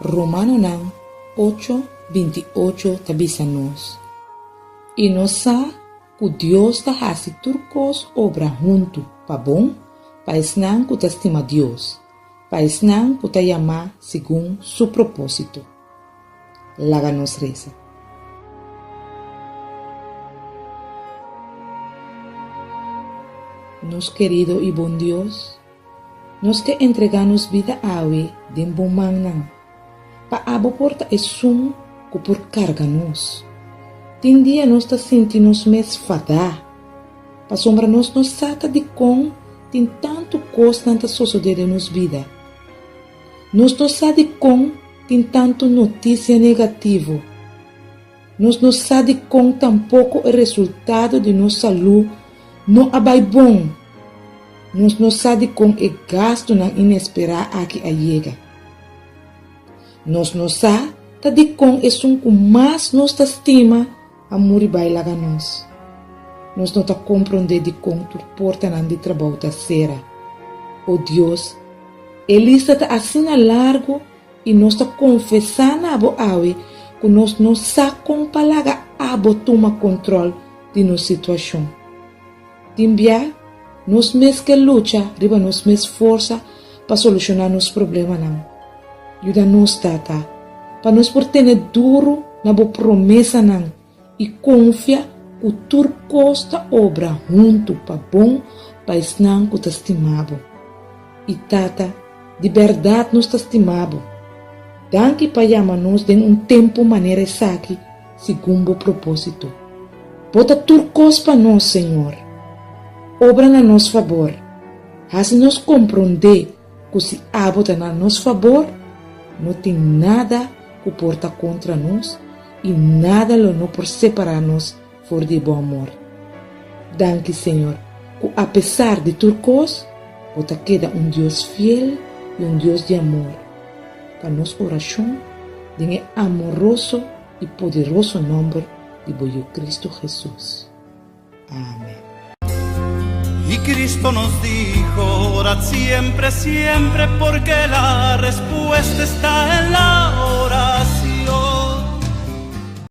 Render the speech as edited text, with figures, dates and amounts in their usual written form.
Romanonan ocho, 28 ta bisa nos. I nos sa ku Dios ta hasi tur kos obra huntu pa bon pa esnan ku ta stima Dios, pa esnan ku ta yamá segun su propósito. Laga nos resa. Nos kerido i bon Dios, nos ke entregá nos bida awe den bo mannan, pa abo por ta esun ku por karga nos. Tin dia nos ta sinti nos mes fadá, pasobra nos no sa ta dikon tin tantu kosnan ta sosodé den nos bida. Nos no sa dikon tin tantu notisia negativo. Nos no sa dikon tampoko e resultado di nos salú no a bai bon. Nos no sa dikon e gastunan inesperá aki a yega. Nos no sa ta dikon esun ku mas nos ta stima a muri bai laga nos. Nos no ta komprondé dikon tur portanan di trabou ta sera. O Dios, e lista ta asina largu I nos ta konfesá na bo awe ku nos no sa kon pa laga abo tuma kontròl di nos situashon. Tin bia, nos mes ke lucha riba nos mes forsa pa solushoná nos problemanan. Yuda nos, Tata, pa nos por tene duru na bo promesanan i konfia ku tur kos ta obra huntu pa bon pa esnan ku ta stima bo. I Tata, di bèrdat nos ta stima bo. Danki pa yama nos den un tempu manera esaki segun bo propósito. Bo ta tur kos pa nos, Señor. Obra na nos fabor. Hasi nos komprondé ku si abo ta na nos fabor, no tin nada ku por ta kontra nos i nada lo no por separá nos for di bo amor. Danki, Señor, ku apesar di tur kos, bo ta keda un Dios fiel i un Dios di amor. Ta nos orashon den e amoroso i poderoso nòmber di bo Yu Kristu Hesus. Amen. Y Cristo nos dijo, orad siempre, siempre, porque la respuesta está en la oración.